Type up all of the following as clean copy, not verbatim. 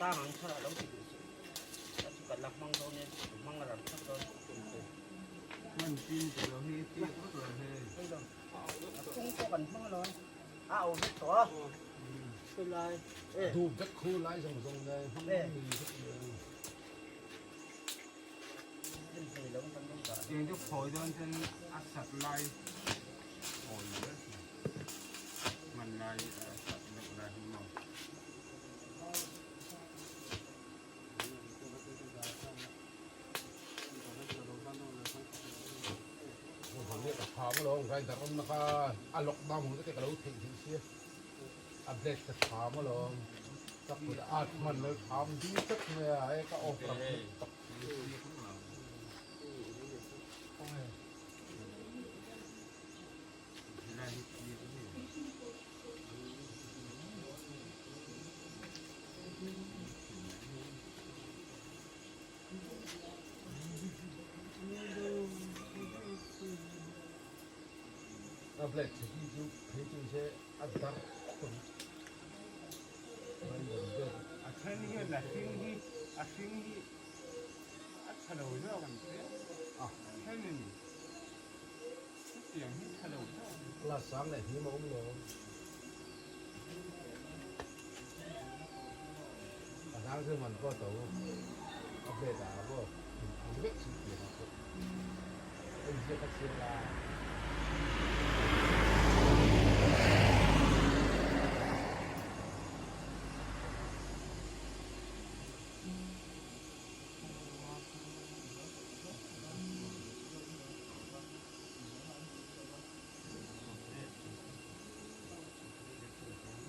Tang ang thar a lo ti duh suh. A chu kan la hmang dawn e, kan hmang a ran thak dawn. Hman pin ti lo hi tiak vak lo hei. Hei lo, a kung pawh kan hmang lo a au vek tawh a. Helai e. Dup vek khu lai zawng zawng le hmang mi vek le. Tiang chu khawi dawn chuan a sat lai khawi ber hman lai a sat deuh lai hi maw. A lockdown hun te ka lo theih theih sia a blade ka tham alawm ka kut a at hman lo tham ding tlat mai a hei ka off ram tak A black chhe hi chu phei chu se a darh khawp ang. A then hian a hring hi a hring hi a tha lo zawk an ti a, a thenin chutiang hi tha lo zawk. Class sang leh hnim a awm lo. A sang chu man pawh to a blade ah pawh in ang vek chu tiang ah pawh a inziak a chhiar la.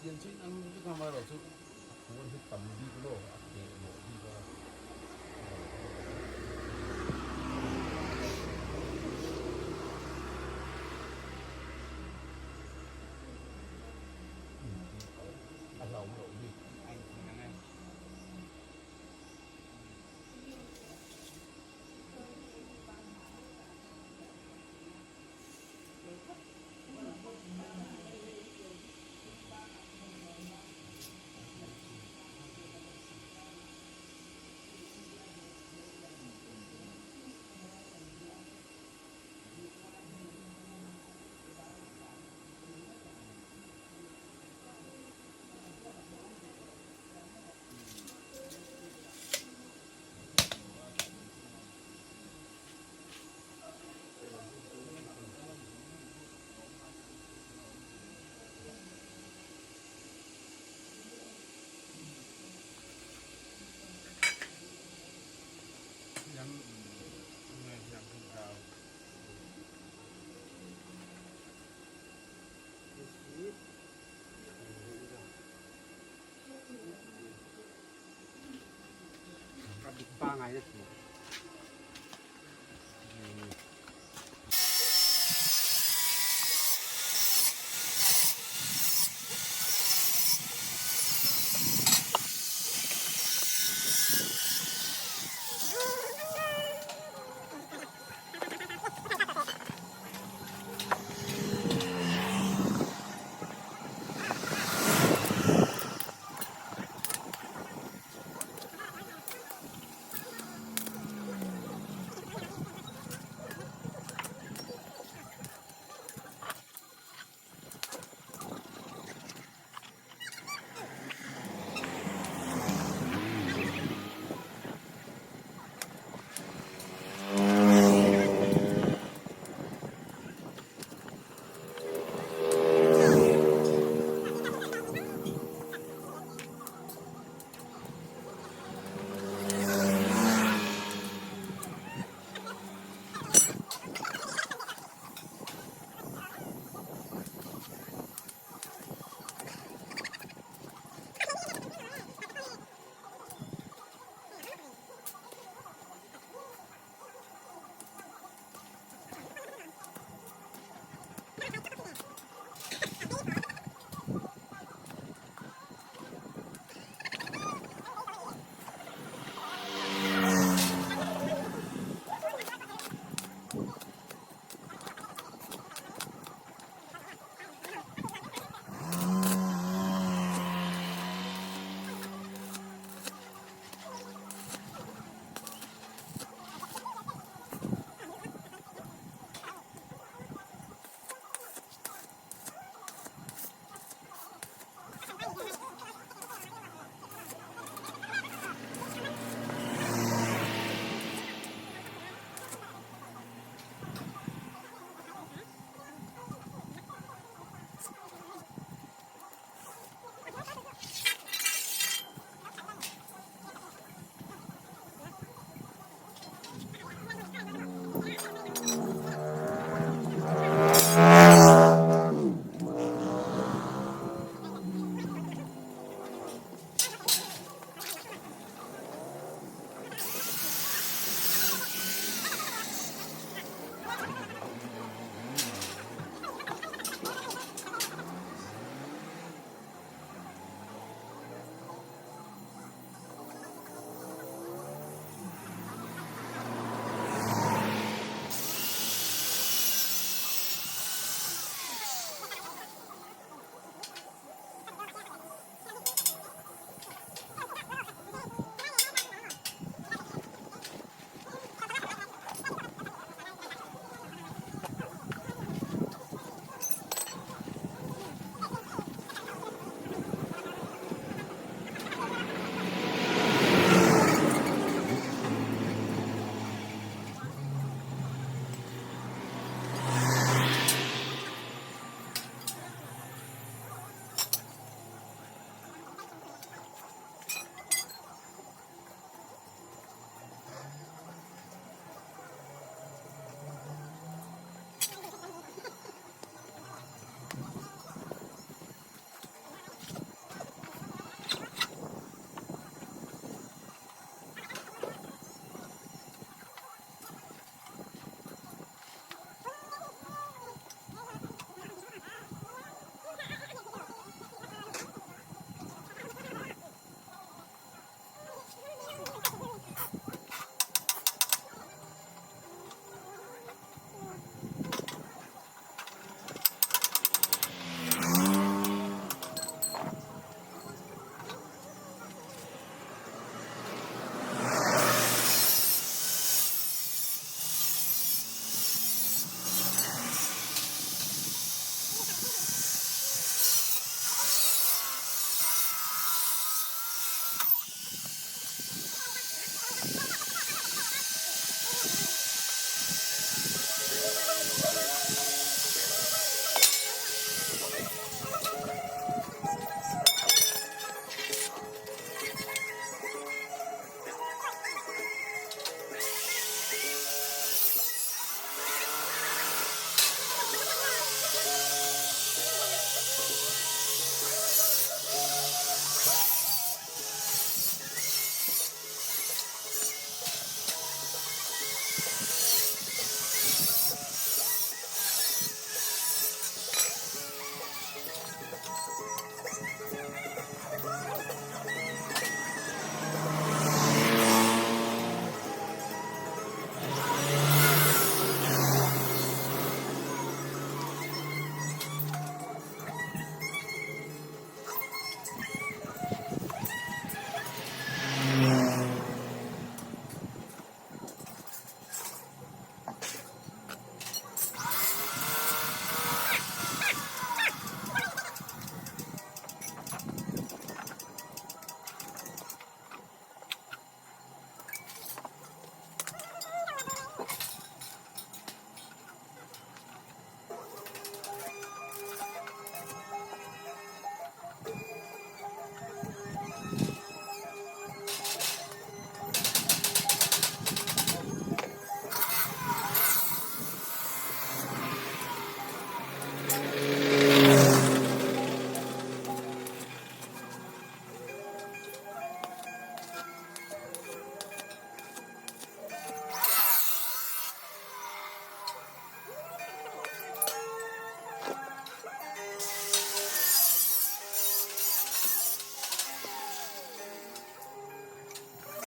Tiang chu in ang vek a amaherawhchu a khuan hi tam bik lo a keh mawh bik a. A hlauhawm loh bik. A dik pangai na ti.